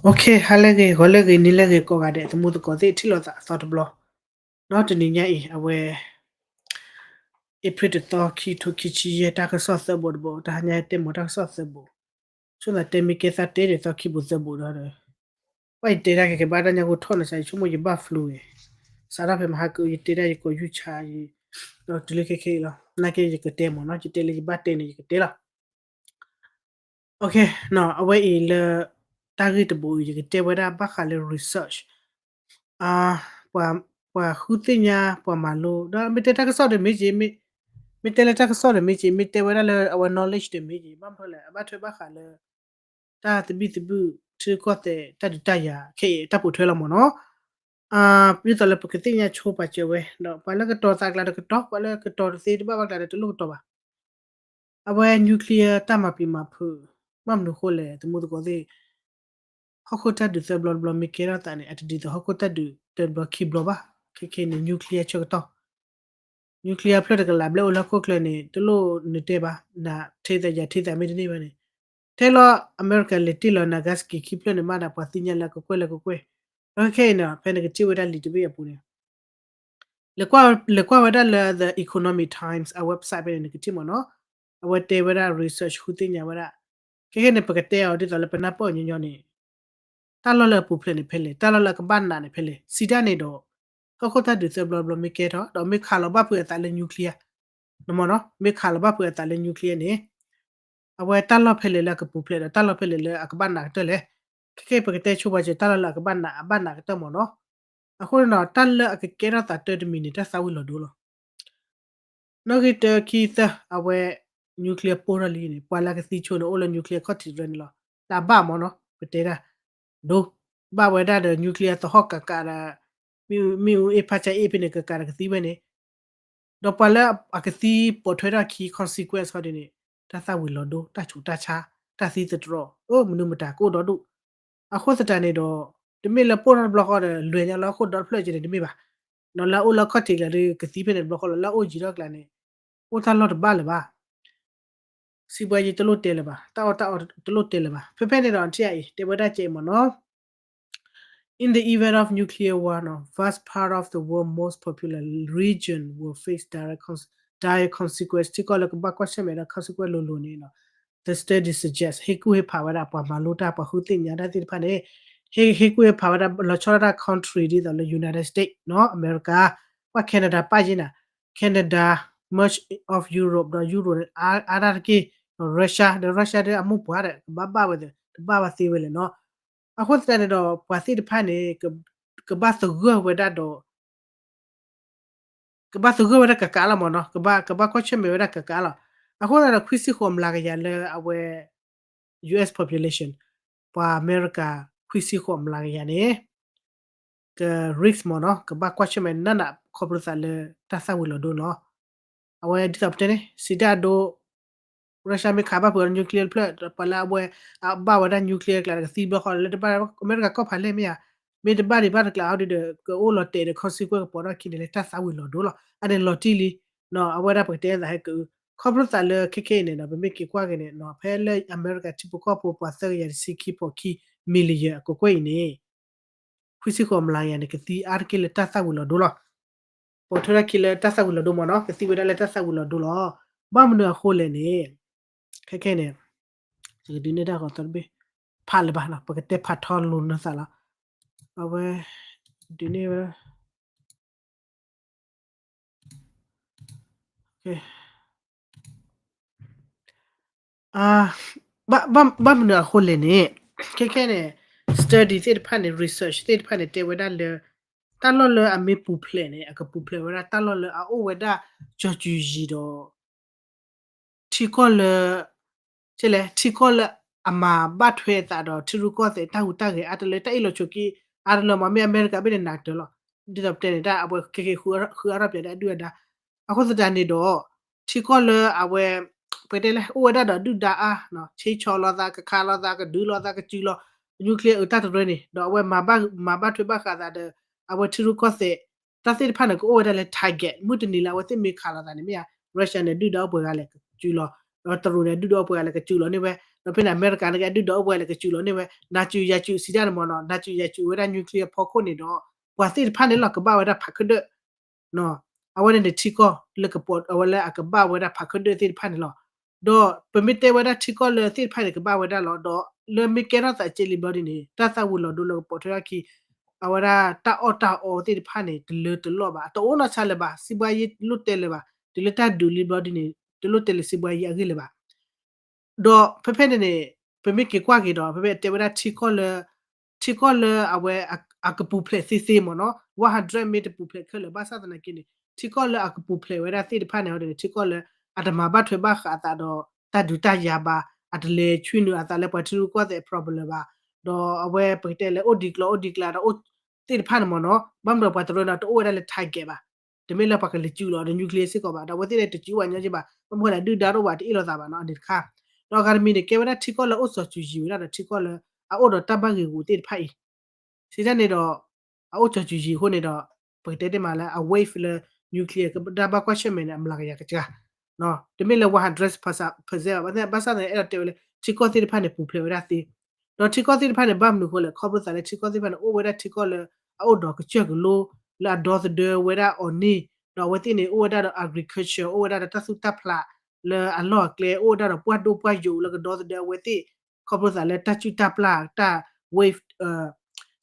Okay, ဟါလၢအဂ့ၤ, ဂီၤလၢအဂ့ၤ, နံၤလၢအဂ့ၤ ကိးဂၤဒဲး သမူသကိးသ့ၣ် ထံၣ်လိာ်သးအသီတဘျီ, နီၢ်တနံၤညါအံၤ အဝဲ April တသီ ခံထိခံဆံယဲၢ် တၢ်ကစီၣ်သၢဘိတဘိ, တဟါညါတဲမ့ၢ်တၢ်ကစီၣ်သၢဘိ, ဆိသးတဲမ့ၢ်ကဲသးတဲဒ်သိးခံဘိသၢဘိဒီး, ဘၣ်ယတဲဒၣ်ကဲကဲဘၣ်တၢ်ညါဂိၢ်ထီၣ်န့ၣ်စ့ၢ် ယဆိကမိၣ်ယဘၣ် flu ဂ့ၤ, စးထီၣ်ဖဲမဟါက ယတဲဒၣ်ယကိးယူၢ်ဆါအံၤ, ဒီးတုၤလၢခဲခဲအံၤလီၤ, နာ်က့ယကတဲမ့ၢ်နီၤ, ယတဲလၢယဘၣ်တဲန့ၣ် ယကတဲလီၤ. Okay, နီၤ, အဝဲအံၤလၢ တၢ်ဂ့ၢ်တဘိအံၤ ယကတဲဝဲဒၣ်ဘၣ်ဃးလၢ research, ပှၤ, ပှၤဃုသ့ၣ်ညါ ပှၤမၤလိ, ဒီးမ့ၢ်တဲတၢ်ကစီၣ်ဒီးမ့ၢ်က့ၤ, မ့ၢ်တဲလၢတၢ်ကစီၣ်ဒီးမ့ၢ်က့ၤ, မ့ၢ်တဲဝဲဒၣ်လၢအဝဲ knowledge ဒီးမ့ၢ်က့ၤ, ဘၣ်မနုၤလဲၣ် အဘၣ်ထွဲဘၣ်ဃးလၢ တၢ်သဘံၣ်သဘုၣ် ထံကီၢ်သဲး တၢ်ဒုးတၢ်ယၤ ခဲအံၤတၢ်ပိာ်ထွဲလီၤမ့ၢ်နီၤ. ဒ်သိးလၢပကသ့ၣ်ညါဆိပာ်စၢၤဝဲ, ဒီးပှၤလၢကတီၤသးကျါဒီးကတီၤ, ပှၤလၢကတီၤတသ့တဘၣ်ဘၣ်ကျါဒီးတလိၣ်ကတီၤဘၣ်. အဝဲ nuclear တၢ်မၤပျံၤမၤဖုး ဘၣ်မနုၤအဃိလဲၣ် သမူသကိးသ့ၣ်, ဟီၣ်ခိၣ်တၢ်ဒုးသၢဘျီတဘျီမ့ၢ်ကဲထီၣ်သးန့ၣ် အတဒ်သိးဟီၣ်ခိၣ်တၢ်ဒုးတဘျီခံဘျီဘၣ်. ခဲခဲန့ၣ် nuclear ဆၢကတီၢ်, nuclear ဖျၢၣ်တကလးဘျဲၣ်အိၣ်လၢဟီၣ်ခိၣ်ချၢန့ၣ် တလိၣ်နတဲဘၣ်, နထံသးယၤထံသးမ့ၢ်တန့ၢ်ဘၣ်န့ၣ်, ထဲလီၤအမဲရကၤလဲၤတ့ၢ်လီၤ Nagasaki ခံဖျၢၣ်န့ၣ်မးဒီး ပှၤသ့ၣ်ညါလၢအကကွဲၢ်လၢကကွဲၢ်, ဒီးခဲခဲအံၤန့ၣ် ဖဲနကထံၣ်ဝဲဒၣ်လံာ်တဘ့ၣ်အပူၤန့ၣ် လဲၤကွၢ်ဝဲဒၣ်လၢ The Economic Times အ website ဖဲန့ၣ် နကထံၣ်မ့ၢ်နီၤ, အဝဲတဲဝဲဒၣ် research ဃုသ့ၣ်ညါဝဲဒၣ်, ခဲခဲန့ၣ် ပကတဲအီၤဒ်သိးလၢပနၢ်ပၢၢ်ညီညီန့ၣ်, တၢ်လီၢ်လၢအပူၤဖျဲးန့ၣ်ဖဲလဲၣ်, တၢ်လီၢ်လၢအကဘၣ်နးန့ၣ်ဖဲလဲၣ်, စံးတၢ်န့ၣ်ဒီး ဟီၣ်ခိၣ်တၢ်ဒုးသၢဘျီတဘျီမ့ၢ်ကဲထီၣ် ဒီးမ့ၢ်ခးလီၤဘၣ်ဖုးအသးလၢ nuclear နမ့ၢ်နီၤ, မ့ၢ်ခးလီၤဘၣ်ဖုးအသးလၢ nuclear န့ၣ်, အဝဲတၢ်လီၢ်ဖဲလဲၣ်လၢအကပူၤဖျဲးဒီး တၢ်လီၢ်ဖဲလဲၣ်လၢအကဘၣ်နးကတၢၢ်လဲၣ်. ခဲခဲပကတဲဆိပာ်စၢၤ တၢ်လီၢ်လၢအကဘၣ်နး အဘၣ်နးကတၢၢ်မ့ၢ်နီၤ. အဃိန့ၣ်ဒီး တၢ်လၢအကကဲထီၣ်သးတၢတမံၤန့ၣ် တၢ်သးဝံၤလီၤဒိလီၤ. နီၣ်ဂံၢ်တၢခံသၢ အဝဲ nuclear ပိၢ်ထီၣ်လံန့ၣ် ပှၤလၢကသံဆိန့ၣ် အိၣ်လၢ nuclear ခီၣ်ထံးတဖျၢၣ်န့ၣ်လီၤ. တၢ်ဘၣ်မ့ၢ်နီၤ ပတဲဒၣ် ဒိ ဘၣ်ဝဲဒၣ်ဒီး nuclear သဟီၣ်ကးကးဒီး မ့ၣ်အူအ့ၣ်ဖးဆါအ့ၣ်ဖဲန့ၣ် ကကးဒီးကသံဝဲန့ၣ် ဒီးပှၤလၢအကသံပိာ်ထွဲထီၣ်ခံ consequence ဟီဒ်န့ၣ် တၢ်သၣ်ဝံၤလီၤဒိ တၢ်ဆူးတၢ်ဆါ တၢ်သံသတြီၤ အိၣ်မနုၤမတၤကအိၣ်ဒီဒူၣ်. အဃိသတးန့ၣ်ဒီး တမ့ၢ်လၢပိၢ်ထီၣ်တဘျီဃီဒီး လွဲၤညါလၢဟီၣ်ခိၣ်ဒီတဖျၢၣ်က့န့ၣ် တမ့ၢ်ဘၣ်. ဒီးလၢအအိၣ်လၢခီၣ်ထံးကျါဒီး ကသံဖဲန့ၣ်တဘျီဃီလီၤ. လၢအအိၣ်ယံၤထီၣ်ကျါန့ၣ် အိၣ်တၢ်လီၢ်တဘၣ်လၢၤဘၣ်. စံးဘှါယံၤတလိၣ်တဲလၢၤဘၣ်. တၢ်အီၣ်တၢ်အီတလိၣ်တဲလၢၤဘၣ်. ဖဲဖဲန့ၣ်ဒီး ထံၣ်အံၤ တဲဝဲဒၣ်ကဲအံၤမ့ၢ်နီၤ In the event of nuclear war, vast part of the world's most populous region will face direct cons-, dire consequence. ထံကီၢ်လၢကဘၣ်ကွၢ်ဆၢၣ်မဲာ်ဒီး consequence လိၤလိၤန့ၣ် the study suggests ဟ့ၣ်ကူၣ်ဟ့ၣ်ဖးဝဲဒၣ် ပှၤမၤလိတၢ် ပှၤဃုသ့ၣ်ညါတၢ်သ့ၣ်တဖၣ်န့ၣ် ဟ့ၣ်ဟ့ၣ်ကူၣ်ဟ့ၣ်ဖးဝဲဒၣ် လီၤဆီဒၣ်တၢ် country ဒ်သိးလၢ United States နီၤ အမဲရကၤ ပှၤ Canada ပၣ်ယ့ၢ်နၤ Canada, much of Europe ဒီး Europe န့ၣ် အါတၢ်တက့ၢ်, Russia ဒီး Russia ဒီးအမိၢ်ပှၢ်ဒီး ကဘၣ်ဘၣ်ဝဲသ့ၣ် တဘၣ်ဘၣ်သ့ဝဲလဲၣ်နီၤ. အဃိသတးန့ၣ်ဒီး ပှၤသ့ၣ်တဖၣ်န့ၣ် ကဘၣ်သဂၢၢ်ဝဲဒၣ်ဒီး ကဘၣ်သဂၢၢ်ဝဲဒၣ်ကကးလီၤမ့ၢ်နီၤ, ကဘၣ် ကဘၣ်ကွၢ်ဆၢၣ်မဲာ်ဝဲဒၣ်ကကးလီၤ. အဃိသတးဒီး ခွံဆံဃိးမျးကယၤလၢအဝဲ US population ပှၤအမဲရကၤ ခွံဆံဃိးမျးကယၤန့ၣ် က risk မ့ၢ်နီၤ, ကဘၣ်ကွၢ်ဆၢၣ်မဲာ်နးနး ခီဖျိသးလၢတၢ်သၣ်ဝံၤလီၤဒိလီၤ. အဝဲဒ်သိးပတဲန့ၣ် စံးတၢ်အဒိ Russia မ့ၢ်ခးဘၣ်ဖုးအီၤ nuclear တဖျၢၣ် ပှၤလၢအဝဲ အဘၣ်ဝဲဒၣ် nuclear ကျါဒီးကသံဘျီဃီလၢတဘၣ် အမဲရကၤကီၢ်ဖးလဲၢ်မ့ၢ်ဧါ, မ့ၢ်တဘၣ်ဒံးဘၣ်တကျါဟီဒ်ဒီး ကအိၣ်လီၤတဲာ်ဒီး consequence ကပိာ်ထီၣ်ခံန့ၣ်လၢတၢ်သၣ်ဝံၤလီၤဒိလီၤ. အန့ၣ်လီၤတံၢ်လံ အဝဲဒၣ်ပကတဲသးဟဲက့ၤ ခီဖျိသးလၢခဲခဲအံၤန့ၣ်ဒီး ပမ့ၢ်က့ၤကွၢ်က့ၤန့ၣ် ဖဲလၢအမဲရကၤထံဖိကီၢ်ဖိ ပှၤသၢကယၤတဆံခံဖီၣ်ခံ million အကကွဲၢ်အံၤန့ၣ် ခွံဆံဃိးမျးကယၤန့ၣ် ကသံအါတက့ၢ်လၢတၢ်သၣ်ဝံၤလီၤဒိလီၤ. ပိာ်ထွဲထီၣ်ခံလၢတၢ်သၣ်ဝံၤလီၤဒိမ့ၢ်နီၤ, ကသံဝဲဒၣ်လၢတၢ်သၣ်ဝံၤလီၤဒိလီၤ. ဘၣ်မနုၤအဃိလဲၣ်န့ၣ် ခဲခဲန့ၣ် ယကဒုးနဲၣ်တၢ်ဂီၤသီတဘ့ၣ် ဖးလၢၤဘၣ်နီၤ, ပကတဲဖးထီလိာ်နသးလီၤ. အဝဲ ဒုးန့ၢ်ဝဲ ဘၣ်မနုၤအဃိလဲၣ်န့ၣ်, ခဲခဲန့ၣ် study သ့ၣ်တဖၣ်န့ၣ် research သ့ၣ်တဖၣ်န့ၣ် တဲဝဲဒၣ်လၢ တၢ်လီၢ်လၢအမ့ၢ်ပူၤဖျဲးန့ၣ် အကပူၤဖျဲးဝဲဒၣ်တၢ်လီၢ်လၢအအိၣ်ဝဲဒၣ် ကၠီၤစူၤယံၤဒီး ထံကီၢ်လၢ လဲၣ် ထံကီၢ်လၢအမၤဘၣ်ထွဲအသးဒီးထံရူၢ်ကီၢ်သဲးတၢ်ဟူးတၢ်ဂဲၤအါတလၢ တၢ်အ့ၣ်လိာ်ဆိးက့အါတလၢ မ့မ့ၢ်အမဲရကၤဘၣ်န့ၣ်နးတၢလီၤ. ဒ်သိးပတဲန့ၣ် တၢ်အဝဲခဲက့ၤဃုအါထီၣ်ပၠးဒီးအဒုၣ်အဒါ အဃိသတးန့ၣ်ဒီး ထံကီၢ်လၢအဝဲ ပတဲလၢအိၣ်ဝဲဒၣ်ဒီးဒုၣ်ဒါအါ ဆ့ဆီလိာ်သး ကခးလိာ်သး ကဒုးလိာ်သး ကစုၤလီၤ nuclear အတၢ်တရၢန့ၣ် ဒီးအဝဲမၤဘၣ်ထွဲဘၣ်ဃးသးဒီး အဝဲထံရူၢ်ကီၢ်သဲး တၢ်သ့ၣ်တဖၣ်န့ၣ် ကအိၣ်ဝဲဒၣ်လၢ target မုၢ်တနံၤလၢအဝဲသ့ၣ်မ့ၢ်ခးလိာ်သးန့ၣ်မ့ၢ်ဧါ Russia န့ၣ် ဒုၣ်ဒါအိၣ်ပှဲၤဂၤလဲၣ်ကစုၤလီၤ, ဒီးတရူးန့ၣ် ဒုၣ်ဒါအိၣ်ပှဲၤဂၤလဲၣ်ကစုၤလီၤန့ၢ်ဝဲ, ဒီးဖဲန့ၣ် အမဲရကၤန့ၣ်ကဒုၣ်ဒါအိၣ်ပှဲၤဂၤလဲၣ်ကစုၤလီၤန့ၢ်ဝဲ, နၤစုၤယၤစုၤစံးဒၣ်န့ၣ်မ့ၢ်နီၤ နၤစုၤယၤစုၤဝဲဒၣ် nuclear ဖီခိၣ်န့ၣ်ဒီး ပှၤသ့ၣ်တဖၣ်န့ၣ်လီၤကဘၣ်ဝဲဒၣ်ဖးခၢၣ်ဒၢၣ် အဝဲန့ၣ်န့ၣ်ထံကီၢ်လၢကပိာ်အဝဲလၢအကဘၣ်ဝဲဒၣ်ဖးခၢၣ်ဒၢၣ်သ့ၣ်တဖၣ်န့ၣ်လီၤ. ဒီးပမ့ၢ်တဲဝဲဒၣ်ထံကီၢ်လၢသ့ၣ်တဖၣ်န့ၣ်ကဘၣ်ဝဲဒၣ်လီၤ. ဒီးလၢမ့ၢ်ကဲထီၣ်သးစ့လံဘျီဒ်န့ၣ် တၢ်သၣ်ဝံၤလီၤဒိလၢကပိာ်ထွဲထီၣ်ခံ အဝဲဒၣ်တၢ်အီၣ်တၢ်အီသ့ၣ်တဖၣ်န့ၣ် တလၢတလီၢ်ဘၣ်, တအိၣ်နီၢ်ဆါလၢၤဘၣ်, စံးဘှါယံလိၣ်တဲလၢၤဘၣ်, တုၤလၢတၢ်ဒုးလံဘျီဒ်န့ၣ် တလိၣ်တဲလၢၤစံးဘှါယံအဂ့ၢ်လၢၤဘၣ်. ဒီးဖဲဖဲန့ၣ်န့ၣ် ပမ့ၢ်က့ၤကွၢ်က့ၤဒီး ဖဲဖဲတဲဝဲဒၣ်ထံကီၢ်လၢ ထံကီၢ်လၢအဝဲ အကပူၤဖျဲးသ့သ့မ့ၢ်နီၤ one hundred မ့ၢ်တပူၤဖျဲးခဲလၢာ် ဘၣ်ဆၣ်သနာ်က့န့ၣ် ထံကီၢ်လၢအကပူၤဖျဲးဝဲဒၣ်သ့ၣ်တဖၣ်န့ၣ် အဝဲန့ၣ် ထံကီၢ်လၢအတမၤဘၣ်ထွဲဘၣ်ဃးအသးဒီး တၢ်ဒုးတၢ်ယၤဘၣ်, အတလဲၤဆွံနုာ်အသးလၢပှၤထံရူၢ်ကီၢ်သဲး problem ဘၣ်, ဒီးအဝဲပကတဲလၢအိၣ်ဒံးကျိၤအိၣ်ဒံးကျါဒီး သ့ၣ်တဖၣ်န့ၣ်မ့ၢ်နီၤ ဘၣ်မနုၤပှၤတရၢန့ၣ် တအိၣ်ဝဲဒၣ်လၢ target ဘၣ်, တမ့ၢ်လၢပှၤကလဲၤစုၤလီၤဒီး nuclear စ့ၢ်ကီးဘၣ်, ဒီးအဝဲသ့ၣ်လၢတစုၤဝဲညီက့ဘၣ်, ဘၣ်မနုၤဒုၣ်ဒါတအိၣ်ဘၣ် တအ့ၣ်လိာ်သးဘၣ်နီၤ အန့ၣ်တခါ, ဒီးအဂၤတမံၤန့ၣ် ကဲဝဲဒၣ်ထံကီၢ်လၢအအိၣ်စီၤစုၤယံၤဝဲဒၣ်ဒီးထံကီၢ်လၢအအိၣ်ဒီးတၢ်ဘၣ်ဂ့ၢ်ဂူာ်သ့ၣ်တဖၣ်အံၤ စံးတၢ်န့ၣ်ဒီး အအိၣ်စီၤစုၤယံၤအဃိန့ၣ်ဒီး ပကတဲတ့ၢ်မးလၢအ wave လၢ nuclear ကဒၣ်ဘၣ်ကွၢ်ဆၢၣ်မဲာ်န့ၣ် အမျးကယၤကစှၤ, တမ့ၢ်လၢ one hundred percent ဘၣ်, ဘၣ်ဆၣ်သနာ်က့ အဲၣ်ဒိးတဲဝဲလၢ ထံကီၢ်သ့ၣ်တဖၣ်န့ၣ် ပူၤဖျဲးဝဲဒၣ်သ့, ဒီးထံကီၢ်သ့ၣ်တဖၣ်န့ၣ် ဘၣ်မနုၤအဃိလဲၣ် ခီဖျိသးလၢထံကီၢ်သ့ၣ်တဖၣ်န့ၣ် အိၣ်ဝဲဒၣ်ထံကီၢ်လၢ အအိၣ်ဒီးကစၢၢ်ကလိ လၢအဒီသဒၢဝဲဒၣ်အီၤန့ၣ်, ဒီးအဝဲသ့ၣ်န့ၣ် အိၣ်ဝဲဒၣ်ဒီး agriculture အိၣ်ဝဲဒၣ်ဒီးတၢ်သူၣ်တၢ်ဖျး လၢအလီၢ်အကျဲ အိၣ်ဝဲဒၣ်ဒီးပှၢ်ဒိၣ်ပှၢ်ယိာ်လၢကဒီသဒၢအဝဲသ့ၣ်, ခီဖျိသးလၢတၢ်စုၣ်တၢ်ပျၢ်တၢ် wave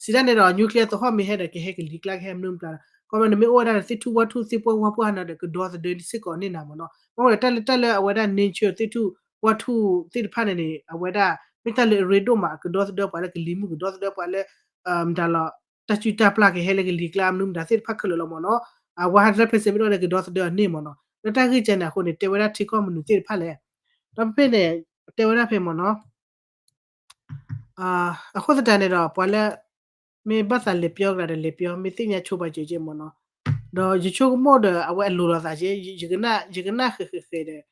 စံးတၢ်န့ၣ်ဒီး nuclear သဟီၣ်မ့ၢ်ဟဲဒီး ကဟဲကလံၤကျါ ကဟဲမနုၤမတၤ, ခီဖျိန့ၣ်မ့ၢ်အိၣ်ဝဲဒၣ်ဒီးသ့ၣ်ထူၣ်ဝၣ်ထူၣ်သ့ၣ်ပှၢ်ဝါပှၢ်န့ၣ်ဒီး ကဒီသဒၢစ့ၢ်ကီးန့ၢ်နၤမ့ၢ်နီၤ, ဘၣ်မနုၤတၢ်လၢတၢ်လၢအဝဲဒၣ် nature သ့ၣ်ထူၣ်ဝၣ်ထူၣ်သ့ၣ်တဖၣ်န့ၣ်န့ၣ် အဝဲဒၣ် မ့ၢ်တၢ်လၢအရ့ဒိၣ်မး ကဒီသဒၢပှၤလၢကလံၤမုၢ် ကဒီသဒၢပှၤလၢ မတၤလီၤ တၢ်စုၣ်တၢ်ပျၢ်ကဟဲလၢကလံၤကျါ မနုၤမတၤသ့ၣ်တဖၣ်ခဲလၢာ်လီၤမ့ၢ်နီၤ, အဝဲ hundred percent မ့ၢ်တအိၣ်ဒီးကဒီသဒၢအီၤန့ၢ်မ့ၢ်နီၤ, လၢတၢ်ဂ့ၢ်ကဲန့ၣ်အဃိန့ၣ် တဲဝဲဒၣ်ထံကီၢ်မနုၤသ့ၣ်တဖၣ်လဲၣ်, ဒီးဖဲဖဲန့ၣ် တဲဝဲဒၣ်ဖဲမ့ၢ်နီၤ အဃိသတးန့ၣ်ဒီး ပှၤလၢ မ့ၢ်ဘၣ်သးလဲၤပျီကဒီးလဲၤပျီ မ့ၢ်သ့ၣ်ညါဆိပာ်စၢၤက့မ့ၢ်နီၤ, ဒီးယဆိကမိၣ်ဒီး အဝဲအလိၤလိာ်သးက့ ယကနၣ်ဃဲးဃဲးဃဲးဒီး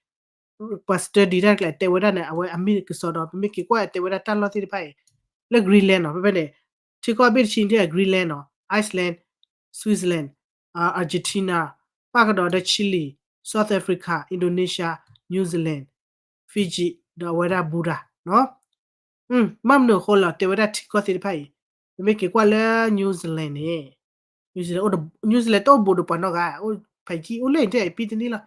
ပှၤ study တၢ်တကျါ တဲဝဲဒၣ်န့ၣ် အဝဲအမ့ၢ်ကစီဒီး ပမ့ၢ်က့ၤကွၢ်တဲဝဲဒၣ်တၢ်လီၢ်သ့ၣ်တဖၣ်အံၤ လၢ Greenland နီၤ ဖဲဖဲန့ၣ် ထံကီၢ်ဘ့ၣ်တဆံန့ၣ် Greenland နီၤ Iceland, Switzerland, Argentina, ပၣ်ကဒီးဒီး Chile, South Africa, Indonesia, New Zealand, Fiji ဒီးအဝဲဒၣ် Buddha နီၤ, ဘၣ်မနုၤအဃိလဲၣ် တဲဝဲဒၣ်ထံကီၢ်သ့ၣ်တဖၣ်အံၤ ပမ့ၢ်က့ၤကွၢ်လၢ New Zealand န့ၣ် New Zealand အိၣ်ဒီး New Zealand တအိၣ်ဘူးဒီးပှၤနီတဂၤ အိၣ်ဖးယံာ် အိၣ်လၢအံၤထဲအံၤ ပံတနံၣ်လီၤ,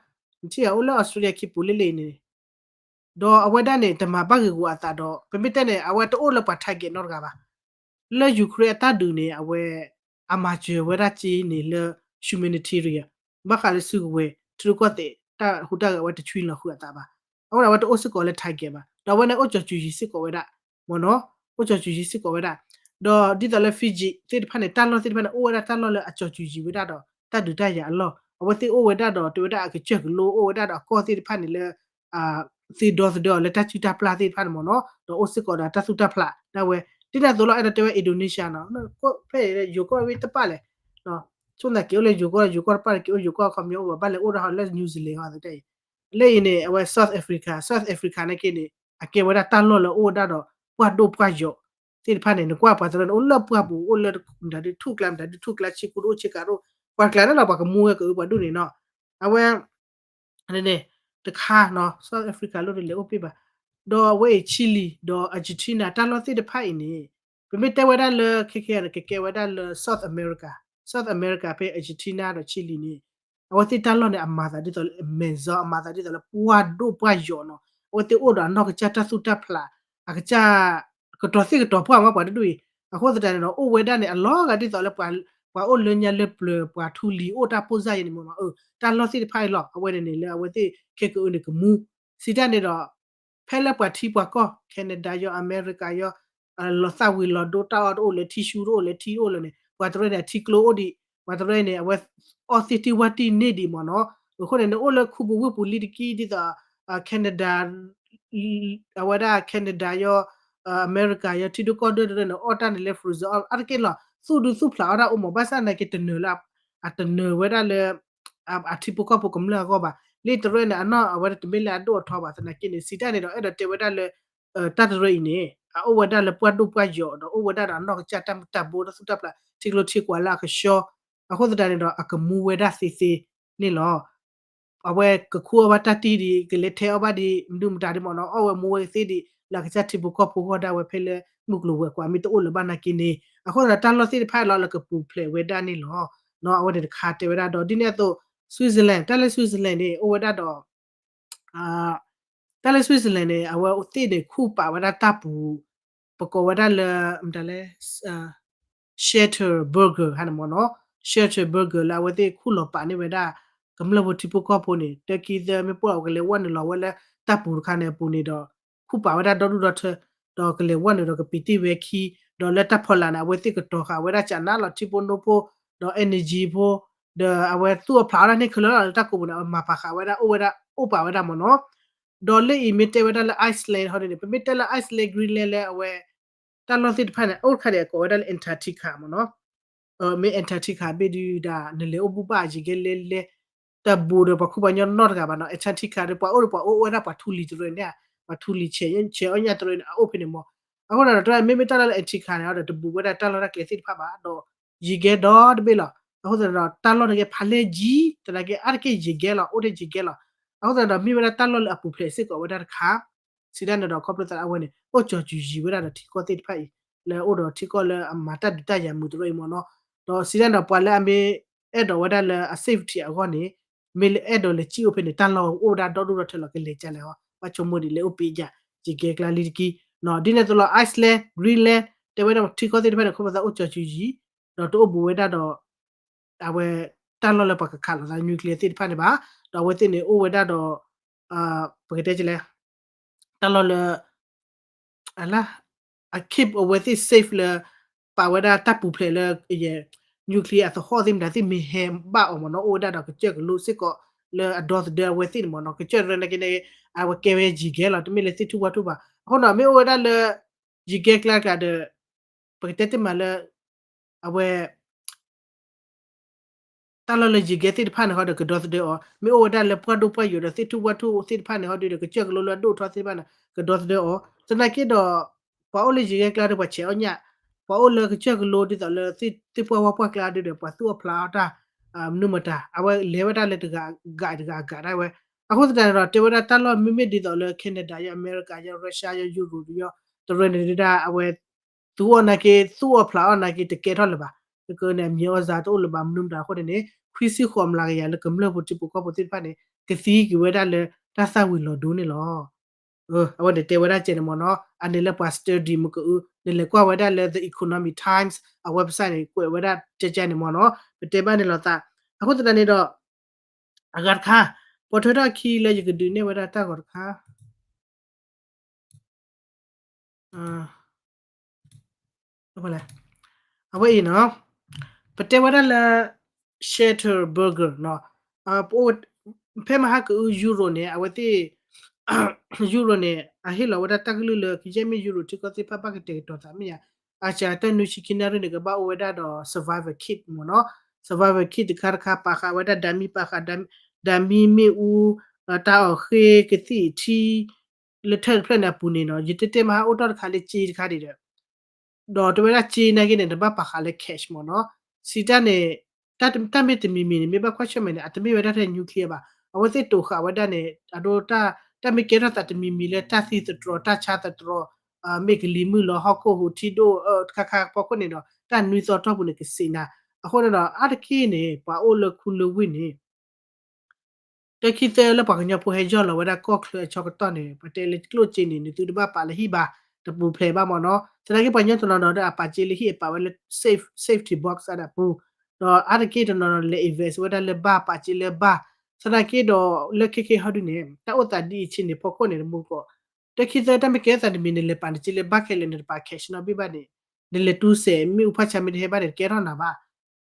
နထံၣ်ဧါ အိၣ်လၢ Australia ခံပူၤလၢလၢအံၤန့ၣ် ဒီးအဝဲဒၣ်န့ၣ် တမၤဘၣ်ဂ့ၢ်ဂူာ်အသးဒီး ပမ့ၢ်တဲန့ၣ် အဝဲတအိၣ်လၢပှၤ target နီတဂၤဘၣ်. လၢ Ukraine အတၢ်ဒုးန့ၣ် အဝဲ အမၤစၢၤဝဲဒၣ်က့န့ၣ်လၢ humanitarian ဘၣ်ဃးလၢစုကဝဲၤ ထံရူၢ်ကီၢ်သဲး တၢ်ဟူးတၢ်ဂဲၤအဝဲတဆွံလီၤဃုာ်အသးဘၣ်. အဃိန့ၣ် အဝဲတအိၣ်စ့ၢ်ကီးလၢ target ဘၣ်. ဒီးအဝဲန့ၣ်အိၣ်ကၠီၤစူၤယံၤစ့ၢ်ကီးဝဲဒၣ် မ့ၢ်နီၤ, အိၣ်ကၠီၤစူၤယံၤစ့ၢ်ကီးဝဲဒၣ်. ဒီးဒ်သိးလၢ Fiji သ့ၣ်တဖၣ်န့ၣ် တၢ်လီၢ်သ့ၣ်တဖၣ်န့ၣ် အိၣ်ဝဲဒၣ်တၢ်လီၢ်လၢအကၠီၤစူၤယံၤဝဲဒၣ်ဒီး တၢ်ဒုးတၢ်ယၤအလီၢ် အဝဲသ့ၣ်အိၣ်ဝဲဒၣ်ဒီး တဲဝဲဒၣ်အကစၢၢ်ကလိ အိၣ်ဝဲဒၣ်ဒီးအကီၢ်သ့ၣ်တဖၣ်န့ၣ်လၢ သ့ဒီသဒၢအီၤလၢတၢ်စုၣ်တၢ်ပျၢ်သ့ၣ်တဖၣ်န့ၣ်မ့ၢ်နီၤ, ဒီးအိၣ်စ့ၢ်ကီးဒီးတၢ်သူၣ်တၢ်ဖျးဒၣ်ဝဲ, ဒ်န့ၣ်အသိးလီၤ အဲၣ်ဒိးတဲဝဲ Indonesia နီၤ, ဖဲယိၤကီၢ်ဝဲတပၣ်လဲၣ်, ဆိကမိၣ်က့ၤအိၣ်လၢယိၤကီၢ် ယိၤကီၢ်တပၣ်လၢက့ၤအိၣ်ယိၤကီၢ်အခီပညီအိၣ်ဘၣ် ဘၣ်လဲၤအိၣ်ဒၣ်ဟီလၢ New Zealand ဟီသတးအံၤ, လၢအံၤန့ၣ် အဝဲ South Africa, South Africa န့ၣ်က့န့ၣ် အကဲဝဲဒၣ်တၢ်လီၢ်လၢအိၣ်ဝဲဒၣ်ဒီး ပှၢ်ဒိၣ်ပှၢ်ယိာ်သ့ၣ်တဖၣ်န့ၣ် နကွၢ်ပှၤတရၢန့ၣ် အိၣ်လၢပှၢ်ပူၤ အိၣ်လၢမတၤဒုးထူၣ်ကျါ မတၤဒုးထူၣ်ကျါ ဆ့ကူတအိၣ်ဆ့ကၤတအိၣ် ပှၤကျါန့ၣ်လီၤ ပှၤကမူဝဲကအုပှၤဒိၣ်န့ၣ်နီၤ, အဝဲ န့ၣ် တခါနီၤ South Africa လိၣ်ဒ်လဲၣ်အိၣ်ပ့ၢ်ဘၣ်, ဒီးအဝဲအံၤ Chile ဒီး Argentina တၢ်လီၢ်သ့ၣ်တဖၣ်အံၤန့ၣ် ပမ့ၢ်တဲဝဲဒၣ်လၢခဲခဲန့ၣ် ကကဲဝဲဒၣ်လၢ South America, South America ဖဲ Argentina ဒီး Chile န့ၣ် အဝဲသ့ၣ်တၢ်လီၢ်န့ၣ် အမၤသးဒ်သိးလၢ Amazon အမၤသးဒ်သိးလၢပှၢ်ဒိၣ်ပှၢ်ယိာ်နီၤ, အဝဲသ့ၣ်အိၣ်ဒီးအနီၢ်ကစၢ်တၢ်သူၣ်တၢ်ဖျး အကစၢ် ကတီၤသ့ၣ်ကတီၤပှၢ်မးပှၤတဒူၣ်အံၤ, အဃိသတးန့ၣ်ဒီး အိၣ်ဝဲဒၣ်န့ၣ် အလီၤဂာ်ဒ်သိးလၢပှၤ ပှၤအိၣ်လၢညါလၢပျၢၤ ပှၤထူလံၤအိၣ်တၢ်ပိၢ်စၢ်အံၤန့ၣ်မ့ၢ်နီၤ, တၢ်လီၢ်သ့ၣ်တဖၣ်အံၤလီၤ အဝဲန့ၣ်န့ၣ် လၢအဝဲသ့ၣ်ခဲကနံၣ်အံၤန့ၣ်ကမူ စံးတၢ်န့ၣ်ဒီး ဖဲလၢပှၤထံပှၤကီၢ် Canada ယီၤ America ယီၤ လီၤသၣ်ဝံၤလီၤဒိ တၢ်အီၣ်တအိၣ်လၢၤ ထံဆူတအိၣ်လၢၤ ထံတအိၣ်လၢၤန့ၣ် ပှၤတရၢန့ၣ် အထံကျိအိၣ်ဒံး ပှၤတရၢန့ၣ် အဝဲအီၣ်သ့ၣ်တံၢ်ဝၣ်တံၢ်န့ၢ်ဒံးမ့ၢ်နီၤ, အဃိန့ၣ် နအိၣ်လၢခူပူၤဝ့ၢ်ပူၤလံတက့ၢ် ဒ်သိး Canada အဝဲဒၣ် Canada ယီၤ America ယီၤ ထံဒိၣ်ကီၢ်ဒိၣ်တရၢန့ၣ် အီၣ်တၢ်န့ၣ်လၢ freezer အီၣ်အါတက့ၢ်လီၤ သူၣ်ဒူသူၣ်ဖျးအီၣ်တၢ်အိၣ်မး ဘၣ်ဆၣ်သနာ်က့တနၢၤလၢ အတနၢၤဝဲဒၣ်လၢ အထံဖိကီၢ်ဖိကမျၢၢ်အဂီၢ်ဘၣ်, လၢတရၢန့ၣ် အနီၢ်အဝဲဒၣ်တမ့ၢ်လၢအဒိၣ်အထီဘၣ် သနာ်က့န့ၣ် စံးတၢ်န့ၣ်ဒီး အဲၣ်ဒိးတဲဝဲဒၣ်လၢ တၢ်တရၢအံၤန့ၣ် အအိၣ်ဝဲဒၣ်လၢပှၢ်ဒိၣ်ပှၢ်ယိာ် ဒီးအိၣ်ဝဲဒၣ်ဒီးအနီၢ်ကစၢ်တၢ်မုၢ်တၢ်ဘိ တၢ်သူၣ်တၢ်ဖျး ထံကျိထံကွာ်လၢအကဆှီ, အဃိသတးန့ၣ်ဒီး အကမူဝဲဒၣ်သ့သ့န့ၣ်လီၤ. အဝဲကခူၣ်အီၣ်ဘၣ်တၢ်တံၢ်ဒံး ကလဲၤထဲအီၣ်ဘၣ်ဒံး မနုၤမတၤဒံးမ့ၢ်နီၤ အီၣ်ဝဲမူဝဲသ့ဒံး လၢအကစၢ်ထံဖိကီၢ်ဖိအဂီၢ်ဒၣ်ဝဲ ဖဲလၢမုၢ်ကျိၤဝဲၤကွာ်မ့ၢ်တအိၣ်လၢၤဘၣ်နာ်က့န့ၣ် အဃိသတးဒီး တၢ်လီၢ်သ့ၣ်တဖၣ်လီၤ လၢကပူၤဖျဲးဝဲဒၣ်န့ၣ်လီၤ. အဝဲန့ၣ်တခါတဲဝဲဒၣ်ဒီး ဒ်န့ၣ်အသိး Switzerland တၢ်လၢ Switzerland န့ၣ် အိၣ်ဝဲဒၣ်ဒီး တၢ်လၢ Switzerland န့ၣ် အဝဲသ့ၣ်န့ၣ် ခူၣ်ပာ်ဝဲဒၣ်တၢ်ပူၤ ပကိးဝဲဒၣ်လၢ မတၤလဲၣ် Schlieffen Buerg ဟါန့ၣ်မ့ၢ်နီၤ, Schlieffen Buerg လၢအဝဲသ့ၣ်ခူၣ်လီၤပာ်န့ၢ်ဝဲဒၣ် ကမျၢၢ်ဖိထံဖိကီၢ်ဖိန့ၣ် တၢ်ခံသၢမ့ၢ်ပှၢ် ကလဲၤဝဲနုာ်လီၤဝဲလၢတၢ်ပူၤတခါန့ၣ်အပူၤန့ၣ်ဒီး ခူၣ်ပာ်ဝဲဒၣ်ဒီဒူၣ်ဒီထၢ ဒီးကလဲၤဝဲနုာ်ဒီးကပံးတ့ၢ်ဝဲခံ ဒီးလၢတၢ်ဖီလာ်န့ၣ် အဝဲသ့ၣ်ကတီၤဃာ်ဝဲဒၣ်ကနါလီၤထံဖိနိဖိ ဒီး energy ဖိ ဒီးအဝဲသူၣ်အီၣ်ဖျးအီၣ်တၢ်န့ၣ်ခဲလၢာ်လီၤ လၢတၢ်ကိးပူၤန့ၣ် အဝဲမၤပာ်ဃာ်ဝဲဒၣ် အိၣ်ဝဲဒၣ် အိၣ်ပာ်ဝဲဒၣ်မ့ၢ်နီၤ. ဒီးလၢအံၤမ့ၢ်တဲဝဲဒၣ်လၢ Iceland ဟီဒ်န့ၣ် ပမ့ၢ်တဲလၢ Iceland Greenland လၢအဝဲ တၢ်လီၢ်သ့ၣ်တဖၣ်န့ၣ် အိၣ်တခါဒံးအကိးဝဲဒၣ်လၢ Antarctica မ့ၢ်နီၤ. မ့ၢ် Antarctica ဘ့ၣ်ဒုးဒၣ် နလဲၤအိၣ်ဘူၣ်ဘၣ်ယံၤကဲလဲလဲ တၢ်ဘူးဒီးပှၤခိၣ်ပှၤညီနီတဂၤဘၣ်နီၤ Antarctica ဒီးပှၤအိၣ်ဒီးပှၤအိၣ်ဝဲဒၣ်ပှၤထူလံၤတရၢန့ၣ် ပှၤထူလံၤဆဲးအီၣ်ညၣ်တရၢန့ၣ် အအိၣ်ဖဲန့ၣ်မ့ၢ်. အဃိဒီးတၢ်မ့မ့ၢ်တၢ်လီၢ်လၢ Antarctica န့ၣ်ဒီး တဘူးဝဲဒၣ်တၢ်လီၢ်တၢ်ကျဲသ့ၣ်တဖၣ်ဘၣ်ဒီး ယံၤကဲဒီတဘ့ၣ်လီၤ. အဃိသတးဒီး တၢ်လီၢ်န့ၣ်ကဲဖးလဲၢ်ယံၤ သနာ်က့အါတက့ၢ်ယံၤကဲလီၤ အိၣ်ထဲယံၤကဲလီၤ. အဃိသတးဒီး မ့ၢ်ဝဲဒၣ်တၢ်လီၢ်လၢအပူၤဖျဲးစ့ၢ်ကီးဝဲဒၣ်တခါ စံးတၢ်န့ၣ်ဒီး ခီဖျိသးအဝဲန့ၣ် အိၣ်ကၠီၤစူၤယံၤဝဲဒၣ်ဒီးထံကီၢ်သ့ၣ်တဖၣ်အံၤ လၢအအိၣ်ဒီးထံကီၢ်လၢအမၤတၢ်ဒုးတၢ်ယၤမုာ်တရၢအံၤမ့ၢ်နီၤ. ဒီးစံးတၢ်န့ၣ်ဒီး ပှၤလၢအမ့ၢ်အဲၣ်ဒိးဝဲဒၣ်လၢအ safety အဂီၢ်န့ၣ် မ့ၢ်လၢအဲၣ်ဒိးလဲၤစံၣ်အိၣ်ဖဲန့ၣ် တၢ်လီၢ်အိၣ်ဝဲဒၣ်ဒီဒူၣ်ဒီထၢလီၤ ကလဲၤကလဲၤဟီ ဘၣ်ဆိကမိၣ်ဒံးလၢအိၣ်ပ့ၤယၤ ယံၤကဲကျါလံတက့ၢ်. ဒ်န့ၣ်အသိးလီၤ Iceland Greenland တဲဝဲဒၣ်ထံကီၢ်သ့ၣ်တဖၣ်န့ၣ် ခီဖျိသးအိၣ်ကၠီၤစူၤယံၤ ဒီးတအိၣ်ဘူးဝဲဒၣ်ဒီး အဝဲ တၢ်လီၢ်လၢပှၤကခးလိာ်သး nuclear သ့ၣ်တဖၣ်န့ၣ်ဘၣ်. ဒီးအဝဲသ့ၣ်န့ၣ်အိၣ်ဝဲဒၣ်ဒီး ပကတဲလဲၣ် တၢ်လီၢ်လၢ အလၢ အ keep အဝဲသ့ၣ် safe လၢ ပာ်ဝဲဒၣ်တၢ်ပူၤဖျဲးလၢ nuclear အသဟီၣ်သ့ၣ်မတၤသ့ၣ်မ့ၢ်ဟဲဘၣ်အီၤမ့ၢ်နီၤ အိၣ်ဝဲဒၣ်ဒီးကစၢၢ်ကလိစ့ၢ်ကီး လၢအဒီသဒၢအဝဲသ့ၣ်န့ၣ်မ့ၢ်နီၤ ကစၢၢ်တရၢန့ၣ်က့န့ၣ် အဝဲကဲဝဲယံၤကဲလီၤ တမ့ၢ်လၢသ့ၣ်ထူၣ်ဝၣ်ထူၣ်ဘၣ်. အဃိဒီး မ့ၢ်အိၣ်ဝဲဒၣ်လၢ ယံၤကဲကျါတကျါဒီး ပကတဲတ့ၢ်မးလၢ အဝဲ တၢ်လီၢ်လၢယံၤကဲသ့ၣ်တဖၣ်န့ၣ်ဟီဒီး ကဒီသဒၢအီၤ, မ့ၢ်အိၣ်ဝဲဒၣ်လၢပှၢ်ဒိၣ်ပှၢ်ယိာ်ဒီးသ့ၣ်ထူၣ်ဝၣ်ထူၣ်သ့ၣ်တဖၣ်န့ၣ်ဟီဒီး ကစၢၢ်ကလိလၢအဒိၣ်ထီသ့ၣ်တဖၣ်န့ၣ် ကဒီသဒၢအီၤ. သနာ်က့ဒီး ပှၤအိၣ်လၢယံၤကဲကျါဒီးပှၤဆဲးအီၣ်ညၣ်, ပှၤအိၣ်လၢကစၢၢ်ကလိဒ်သိးလၢသ့ၣ်ပှၢ်ဝါပှၢ်ကျါဒီး ပှၤသူၣ်အီၣ်ဖျးအီၣ်တၢ် မနုၤမတၤ အဝဲလဲၤဝဲဒၣ်လၢတဂၤဂၤတဂၤဂၤဒၣ်ဝဲ. အဃိသတးန့ၣ်ဒီး တဲဝဲဒၣ်တၢ်လီၢ်မ့မ့ၢ်ဒ်သိးလၢ Canada ယီၤ America ယီၤ Russia ယီၤ Europe ယီၤ တရၢန့ၣ်ဒၣ် အဝဲ သူအီၣ်နာ်က့ သူၣ်အီၣ်ဖျးအီၣ်နာ်က့ တကဲထီၣ်လၢၤဘၣ်. ကကန့ၣ် အမံၤအီၣ်စါတအိၣ်လၢၤဘၣ် မနုၤမတၤအဃိန့ၣ်န့ၣ် ခွံဆံဃိးမျးကယၤလၢကမျၢၢ်ဖိထံဖိကီၢ်ဖိသ့ၣ်တဖၣ်န့ၣ် ကသံက့ၤဝဲဒၣ်လၢတၢ်သၣ်ဝံၤလီၤဒိန့ၣ်လီၤ. အဝဲန့ၣ်တဲဝဲဒၣ်ကဲန့ၣ်မ့ၢ်နီၤ အန့ၣ်လၢပှၤ study မ့ၢ်ကအု နလဲၤကွၢ်ဝဲဒၣ်လၢ The Economic Times အ website န့ၣ် ကွဲးဝဲဒၣ်ကဲကဲန့ၣ်မ့ၢ်နီၤ ပတဲဘၣ်န့ၣ်လီၤသး. အဃိသတးန့ၣ်ဒီး အဂၤတခါ ပိာ်ထွဲထီၣ်အခံလၢယကဒုးနဲၣ်ဝဲဒၣ်တၢ်ဂီၤတခါ အဝဲအံၤနီၤ ပတဲဝဲဒၣ်လၢ Schlieffen Buerg နီၤ ဖဲမဟါကအု Euro န့ၣ် အဝဲသ့ၣ် Euro န့ၣ် အဟ့ၣ်လီၤဝဲဒၣ်တၢ်ကလုၢ်လၢ ကယဲၢ်မ့ၢ် Euro ထံကီၢ်သ့ၣ်တဖၣ်ဘၣ်ကတဲာ်ကတီၤသးမ့ၢ်ယါ အစှၤတၢ်နွံဆံခံနၣ်ရံၣ်န့ၣ် ကဘၣ်အိၣ်ဝဲဒၣ်ဒီး survival kit မ့ၢ်နီၤ survival kit တခါတခါ ပာ်ဃာ်ဝဲဒၣ် ဓာတ်မီး ပာ်ဃာ် ဓာတ်မီး မ့ၣ်အူ တၢ်အီၣ်ဃ့ ကသံၣ်ထံ လၢထၢၣ်တဖျၢၣ်န့ၣ်အပူၤန့ၣ်နီၤ ယတဲတဲမဟါအိၣ်ထီၣ်တခါလၢကၠ့တခါဒံးဒီး ဒီးတဲဝဲဒၣ်ကၠ့နာ်က့န့ၣ် တဘၣ်ပာ်ဃာ်လၢ cash မ့ၢ်နီၤ စံးတၢ်န့ၣ် တၢ်မ့ၢ်တမံၤမံၤန့ၣ် မ့ၢ်ဘၣ်ကွၢ်ဆၢၣ်မဲာ်န့ၣ် အတမ့ၢ်ဝဲဒၣ်ထဲ nuclear ဘၣ် အဝဲသ့ၣ်တိာ်ဃာ်ဝဲဒၣ်န့ၣ် အဒိ တၢ်မ့ၢ်ကဲထီၣ်သးတမံၤမံၤလၢတၢ်သံသတြီၤ တၢ်ဆါသတြီၤ မ့ၢ်ကလံၤမုၢ်လီၤ ဟီၣ်ခိၣ်ဟူး ထံဒိၣ် တခါခါဖီခိၣ်န့ၣ်ဒီး တၢ်နွံသီတီၢ်ပူၤန့ၣ် ကစံးနၤ အဃိန့ၣ်ဒီး အါတက့ၢ်န့ၣ် ပှၤအိၣ်လၢခူလၢဝ့ၢ်န့ၣ် တၢ်ခံသၢလၢပှၤကညီဖိဟဲယီၢ်လီၤဝဲဒၣ်ကီၢ်ချၢအဆၢကတီၢ်န့ၣ် ပတဲလၢကျိၣ်စ့န့ၣ် နသုတဘၣ်ပာ်လၢဟံၣ်ဘၣ် တပူၤဖျဲးဘၣ်မ့ၢ်နီၤ သနာ်က့ပှၤကညီတနီၤနီၤဒီးအပာ်စ့လၢဟံၣ်အပာ်ဝဲလၢ safe safety box အဒၣ်ပူၤ ဒီးအါတက့ၢ်တနီၤနီၤလဲၤ invest ဝဲဒၣ်လၢဘၣ် ပာ်စ့လၢဘၣ်, သနာ်က့ဒီးလၢခဲခဲဟီဒုန့ၣ် တၢ်အိၣ်သးဒ်အံၤဆ့ၣ်န့ၣ် ဖီခိၣ်န့ၣ်တမူကီး, တခံသၢတၢ်မ့ၢ်ကဲသးတမံၤန့ၣ် လဲၤပာ်နစ့လၢဘၣ်ခဲလၢာ်န့ၣ် တပာ် cash နီတဘ့ၣ်ဘၣ်န့ၣ်, နလဲၤတူစဲး မ့ၣ်အူဖးဆါမ့ၢ်တဟဲဘၣ်န့ၣ် တကဲထီၣ်နၤဘၣ်.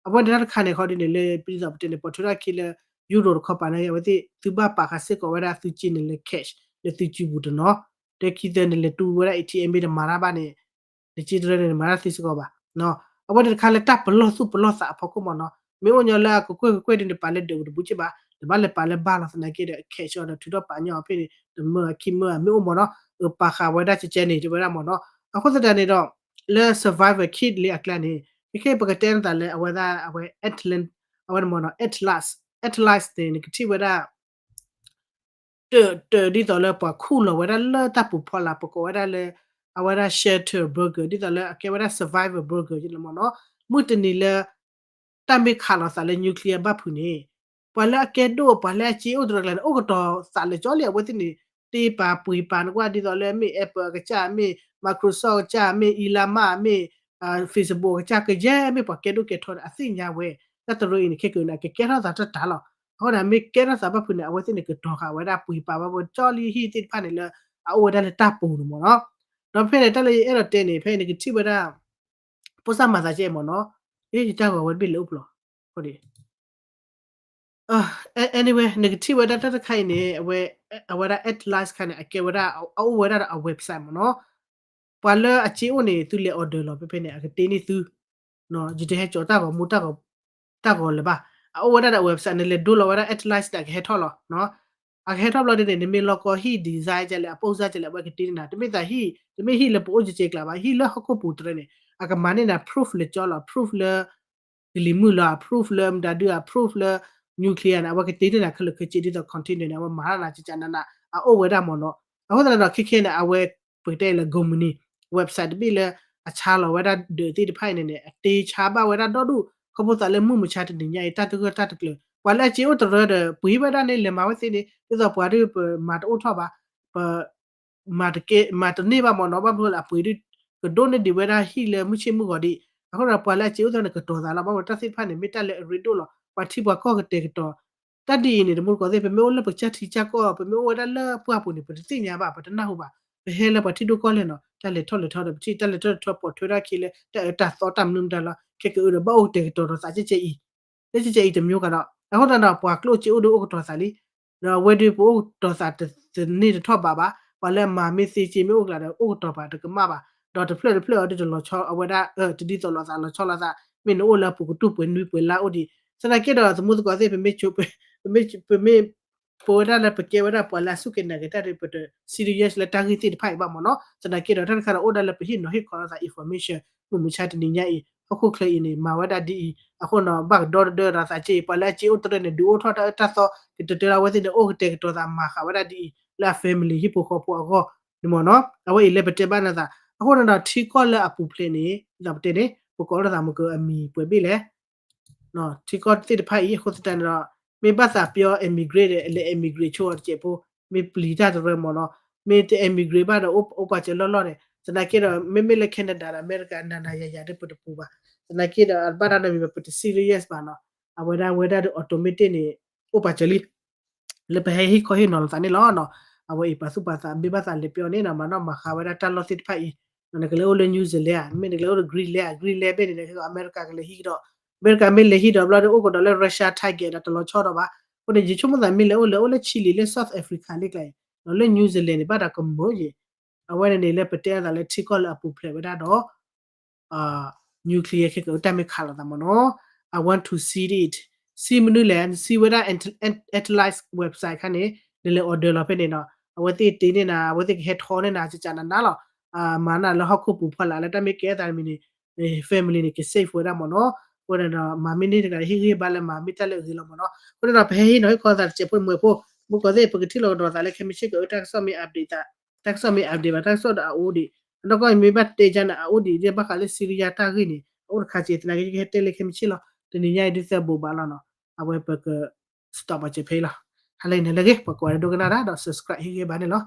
အဝဲန့ၣ်တၢ်တခါန့ၣ် ခီဒုန့ၣ် လၢပဒ်သိးပတဲန့ၣ် ပိာ်ထွဲထီၣ်ခံလၢ Europe တခီပၤန့ၣ် အဝဲသ့ၣ် သုဘၣ်ပာ်ဃာ်စ့ၢ်ကီးဝဲဒၣ်သုစ့န့ၣ်လၢ cash လၢသုစုပူၤတနီၤ, တခံသၢန့ၣ် လဲၤတူဝဲဒၣ် A T M မ့ၢ်တမၤတၢ်ဘၣ်န့ၣ် နစ့တရၢန့ၣ် နမၤတၢ်သ့စ့ၢ်ကီးဘၣ်. အဝဲန့ၣ်တခါလၢတၢ်ပလီၢ်သူၣ်ပလီၢ်သးအဖီခိၣ်မ့ၢ်နီၤ, မ့ၢ်အိၣ်ညီလၢအကကွဲၢ်ကကွဲၢ်ဒ်န့ၣ် ပာ်လၢဒၢးပူၤတဘူးက့ၢ်ဘၣ်, နဘၣ်လဲၤပာ်လၢဘၣ်လီၤ သနာ်က့ဒီး cash အီၤဒီးထုးထီၣ်ပာ်ညီအီၤဖဲန့ၣ် တမၢအခံမၢအမ့ၢ်အိၣ်မ့ၢ်နီၤ, ပာ်ဃာ်ဝဲဒၣ်ကကဲန့ၣ် တဲဝဲဒၣ်မ့ၢ်နီၤ. အဃိသတးန့ၣ်ဒီး လၢ survivor kit လံအကျါန့ၣ် ခဲခဲပကတဲနသးလၢအဝဲဒၣ် အဝဲ Atlan အဝဲန့ၣ်မ့ၢ်နီၤ Atlas, Atlas န့ၣ် နကထံၣ်ဝဲဒၣ် တၢၢ်တၢၢ်ဒ်သိးလၢပှၤခူၣ်လီၤဝဲဒၣ်လၢတၢ်ပူၤဖီလာ် ပကိးဝဲဒၣ်လၢ အဝဲဒၣ် shelter burger ဒ်သိးလၢအကဲဝဲဒၣ် survivor burger ယလၢမ့ၢ်နီၤ, မုၢ်တနံၤလၢ တၢ်မ့ၢ်ခးလီၤသးလၢ nuclear ဘၣ်ဖုးန့ၣ် ပှၤလၢအကဲဒိၣ် ပှၤလၢအစ့အိၣ်တရၢကျါန့ၣ် အိၣ်ကတီၤသးလၢာ်ကၠီလံ အဝဲသ့ၣ်န့ၣ် တ့ပာ်ပှ့ၤပာ်နကွၢ်ဒ်သိးလၢမ့ၢ် Apple အကစၢ် မ့ၢ် Microsoft အကစၢ် မ့ၢ် Elon Musk မ့ၢ် Facebook အကစၢ် ကယဲၢ်မ့ၢ်ပှၤကဲဒိၣ်ကဲထီန့ၣ် အသ့ၣ်ညါဝဲ တၢ်တရၢအံၤန့ၣ် ခဲကနံၣ်အံၤန့ၣ် အကကဲထီၣ်သးတၢ်တၢ်လီၤ. အဃိန့ၣ် မ့ၢ်ကဲထီၣ်သးဘၣ်ဖုးန့ၣ် အဝဲသ့ၣ်န့ၣ်ကတီၤဃာ်ဝဲဒၣ်ပှ့ၤပာ်ဘၣ်ဝဲကၠီလံဟံၣ်သ့ၣ်တဖၣ်န့ၣ်လၢ အအိၣ်ဝဲဒၣ်လၢတၢ်ပူၤန့ၣ်မ့ၢ်နီၤ. ဒီးဖဲန့ၣ် တၢ်လၢယအဲၣ်ဒိးတဲန့ၣ် ဖဲန့ၣ်နကထံၣ်ဝဲဒၣ် ဖိစၢ်မၤသးကဲမ့ၢ်နီၤ, ယတၢ်ဂီၤဝဲတဘ့ၣ်လဲၤအိၣ်ဖျိး anyway နကထံၣ်ဝဲဒၣ်တၢ်တခါအံၤန့ၣ် အဝဲဒၣ် Atlas ခါန့ၣ် အကဲဝဲဒၣ် အအိၣ်ဝဲဒၣ်ဒီးအ website မ့ၢ်နီၤ. ပှၤလၢအစ့အိၣ်န့ၣ် သုလဲၤ order လီၤဖဲဖဲန့ၣ် အကတ့န့ၢ်သု, ယတဟဲကၠီၤတၢ်ဂီၤမူ တၢ်ဂီၤလၢၤဘၣ်. အအိၣ်ဝဲဒၣ်ဒီးအ website န့ၣ် လဲၤဒိလီၤဝဲဒၣ် Atlas န့ၣ် အကဟဲထီၣ်လီၤ. အကဟဲထီၣ်ဘျီဒ်န့ၣ် နမ့ၢ်လီၤကီဟံၣ် design ကလဲၣ် အ pose ကလဲၣ် အဝဲကတ့န့ၢ်နၤ တမ့ၢ်သးဟံၣ် တမ့ၢ်ဟံၣ်လၢပအိၣ်ကဲကဲကျါဘၣ် ဟံၣ်လၢဟီၣ်ခိၣ်ပူၤတရၢန့ၣ် အကမၤန့ၢ်နၤ proof လၢာ်ကၠီလီၤ proof လၢ ကလံၤမုၢ်လီၤ proof လၢမတၤဒု proof လၢ nuclear န့ၣ် အဝဲကတ့န့ၢ်နၤခဲလၢာ်ခဲဆ့ဒ်သိး container န့ၣ် အဝဲမၤတၢ်နၤကကနန အအိၣ်ဝဲဒၣ်မ့ၢ်နီၤ. အဃိသတးဒီးခဲခဲန့ၣ် အဝဲ ပကတဲလၢ Germany website တဘ့ၣ်လၢ အဆါလီၤဝဲဒၣ်ဒၢးသ့ၣ်တဖၣ်အံၤန့ၣ်န့ၣ် အတ့ဆါဘၣ်ဝဲဒၣ်ဒီဒူၣ် ခီဖျိသးလၢမုၢ်မဆါတနံၤညါအံၤ တၢ်တဂၢၢ်တၢ်တကျၢၤ ပှၤလၢအစ့အိၣ်တရၢဒီး ပှ့ၤဝဲဒၣ်န့ၣ် လဲၤမၤဝဲသ့န့ၣ် ဒ်သိးပှၤဒုးပမၤတအိၣ်ထီၣ်ဘၣ် ပ မၤတကဲ မၤတန့ၢ်ဘၣ်မ့ၢ်နီၤ ဘၣ်မနုၤလၢအပှ့ၤဒုး ကဒိးန့ၢ်ဒံးဝဲဒၣ်ဟံၣ်လၢမုၢ်ဆ့ၣ်မုၢ်ဂီၤဒံး အဃိဒီးပှၤလၢအစ့အိၣ်တရၢန့ၣ် ကတီၤသးလီၤ ဘၣ်မနုၤတၢ်သ့ၣ်တဖၣ်န့ၣ် မ့ၢ်တၢ်လၢအရ့ဒိၣ်လီၤ ပှၤထံပှၤကီၢ်ကတဲာ်ကတီၤ တၢ်ဒ်အံၤန့ၣ် တမူတကိးသ့ၣ် ပမ့ၢ်အိၣ်လၢပကစၢ်ထံကစၢ်ကီၢ် ပမ့ၢ်အိၣ်ဝဲဒၣ်လၢပှၢ်ပူၤန့ၣ် ပတသ့ၣ်ညါဘၣ် ပတနၢ်ဟူဘၣ် ပဟဲလၢပှၤထံဒိၣ်ကီၢ်လဲၢ်နီၤ တၢ်လဲၤထီၣ်လဲၤထီဒီးပထံၣ် တၢ်လဲၤထီၣ်လဲၤထီပိာ်ထွဲထီၣ်ခံလၢ တၢ်အၢတၢ်သီတၢ်မနုၤမတၤလီၤ ခဲကအုဒီးဘၣ်အိၣ်ကတဲာ်ကတီၤဒီးသးကဲကဲအံၤ လၢကဲကဲအံၤတမျိုးကဒီး အဃိသတးဒီး ပှၤကျိၣ်စ့အိၣ်ဒုးအိၣ်ကတီၤသးလံ ဒီးအဝဲဒုးပအိၣ်ကတီၤသးတန့ၢ်တထီၣ်ဘးဘၣ် ပှၤလၢအမၤမ့ၢ်သ့စ့မ့ၢ်အိၣ်ကျါဒီး အိၣ်ကတီၤပာ်တကမၣ်ဘၣ် ဒီးတဖျၢၣ်တဖျၢၣ်အီၤဒုးတလီၤဆီ အဝဲဒၣ် တဒ်သိးလိာ်သးလီၤဆီလိာ်သး မ့ၢ်နအိၣ်လၢအပူၤကတူၢ်ပှဲၤနွံပှဲၤလါအိၣ်ဒံး သနာ်က့ဒီး သမူသကိးသ့ၣ် ပမ့ၢ် ပမ့ၢ် ပမ့ၢ် ပဝဲဒၣ်လၢပကဲဝဲဒၣ်ပှၤလၢအစူၢ်က့ၤနာ်က့ၤတၢ်ဒီး ပတ serious လၢတၢ်ဂ့ၢ်သ့ၣ်တဖၣ်အံၤဘၣ်မ့ၢ်နီၤ သနာ်က့ဒီးတၢ်တခါဒီးအိၣ်ဒၣ်လၢပဟ့ၣ်နီၤဟ့ၣ်ခီလိာ်သး information မုၢ်မဆါတနံၤညါအံၤ ဟီၣ်ခိၣ်ချၢအံၤန့ၣ် မၤဝဲဒၣ်ဒ်အံၤ အဃိနီၤ ဘၣ်ကဒီတဒၢဒီးသးက့အံၤ ပှၤလၢအစ့အိၣ်တရၢန့ၣ် ဒုးအိၣ်ထီၣ်တၢ်အၢတၢ်သီ ကတၢၢ်တၢၢ်လၢအဝဲသ့ၣ်န့ၣ် အိၣ်ကတဲာ်ကတီၤသးမၤဃာ်ဝဲဒၣ်ဒ်အံၤ လၢအ family ဟံၣ်ဖိဃီဖိအဂီၢ်န့ၣ်မ့ၢ်နီၤ အဝဲအံၤလၢပတဲဘၣ်နသး အဃိန့ၣ်ဒီးထံကီၢ်လၢအပူၤဖျဲးန့ၣ် ဒ်သိးပတဲန့ၣ် ပကိးလိာ်သးမ့ၢ်ကအမံၤပှဲၤဘ့ၣ်လဲၣ် ထံကီၢ်သ့ၣ်တဖၣ်အံၤ အဃိသတးန့ၣ်ဒီး မ့ၢ်ဘၣ်သးပျီ emigrate ဒီး လဲၤ emigrate ဆိအီၤတစဲးဖိ မ့ၢ်ပျံၤတၢ်တရၢမ့ၢ်နီၤ မ့ၢ်တ emigrate ဘၣ်ဒီး အိၣ်ပာ်စၢၤလီၢ်လီၢ်န့ၣ် သနာ်က့ဒီး မ့မ့ၢ်လၢ Canada ဒီး အမဲရကၤ နၤနၤယၤယၤဒ်ပတပူၤဘၣ် သနာ်က့ဒီး အဘၣ်တၢ်နီတမံၤဘၣ် ပတ serious ဘၣ်နီၤ အဝဲဒၣ်ဝဲဒၣ်ဒီး automatic န့ၣ် အိၣ်ပာ်စၢၤလံ လၢပဟဲဟ့ၣ်ခီဟ့ၣ်နီၤလိာ်သးန့ၣ်လီၤနီၤ အဝဲအံၤပာ်သူၣ်ပာ်သး ဘ့ၣ်ဘၣ်သးလဲၤပျီန့ၣ်နီၤ မၤနီၣ်မၤဃါဝဲဒၣ်တၢ်လီၢ်သ့ၣ်တဖၣ်အံၤ နကလဲၤအိၣ်လၢ New Zealand ဧါ မ့ၢ်နကလဲၤအိၣ်လၢ Greenland ဘ့ၣ်န့ၣ် အမဲရကၤကလဲၤဟံးကဒီး အမဲရကၤမ့ၢ်လဲၤဟံးဒီးဘျီဒီး အိၣ်ကဒီးလၢ Russia target ဒီးတလီၤဆီဒီးဘၣ် အဃိန့ၣ် ယဆိကမိၣ်သးမ့ၢ်လဲၤအိၣ်လဲၤအိၣ်လၢ Chile လၢ South Africa လၢကျါအံၤ ဒီးလၢ New Zealand န့ၣ် ဘၣ်တၢ်ကမၢယဲၤ အဝဲန့ၣ်န့ၣ်လၢပတဲအသးလၢထံကီၢ်လၢအပူၤဖျဲးဝဲဒၣ်ဒီး nuclear ခဲကတၢၢ်မ့ၢ်ခးလိာ်သးမ့ၢ်နီၤ I want to see it စံးမနုၤလဲၣ် နစံးဝဲဒၣ် Atlas website ခါန့ၣ် နလဲၤ order လီၤဖဲန့ၣ်နီၤ အဝဲသ့ၣ်တ့န့ၢ်နၤ အဝဲသ့ၣ်ကဟဲထီန့ၢ်နၤ ကကနနၤလီၤ မၤနၤလၢဟီၣ်ခိၣ်ပူၤဖီလာ်လၢတၢ်မ့ၢ်ကဲသးတမံၤန့ၣ် family န့ၣ် က safe ဝဲဒၣ်မ့ၢ်နီၤ အဃိန့ၣ်ဒီး မၤမ့ၢ်န့ၢ်တဂၤဟ့ၣ်ဂံၢ်ဘါလၢမၤမ့ၢ်တၢ်လၢအဂ့ၤလီၤမ့ၢ်နီၤ အဃိန့ၣ်ဒီး ပဟဲဟ့ၣ်နီၤဟ့ၣ်ခီသးတစဲးဖိမုၢ်ဖိ မုၢ်ကီၢ်သ့ၣ် ပကထံၣ်လိာ်ကဒီးသးလၢခဲမုၢ်ဆ့ၣ်ကအု တၢ်ကစီၣ်မ့ၢ် update သး တၢ်ကစီၣ်မ့ၢ် update ဘၣ် တၢ်ကစီၣ်ဒီးအအိၣ်ဒံး အနီၢ်ကီၢ်အံၤမ့ၢ်ဘၣ်တဲကနၤအအိၣ်ဒံး ဒ်ဘၣ်ဃးလၢ Syria တၢ်ဂ့ၢ်န့ၣ် အအိၣ်တခါက့ သနာ်က့ ယကဟဲတဲလၢခဲမုၢ်ဆ့ၣ်လီၤ တနံၤညါအံၤဒုးသၢဘိးဘၣ်လီၤနီၤ အဝဲပက stop ပှၤစၢၤဖဲအံၤလီၤ ဟါလၢအံၤန့ၣ်လၢအဂ့ၤ ပှၤကိးဂၤဒဲးဒိကနၣ်တၢ်ဒီး subscribe ဟ့ၣ်ဂံၢ်ဘါန့ၣ်လီၤ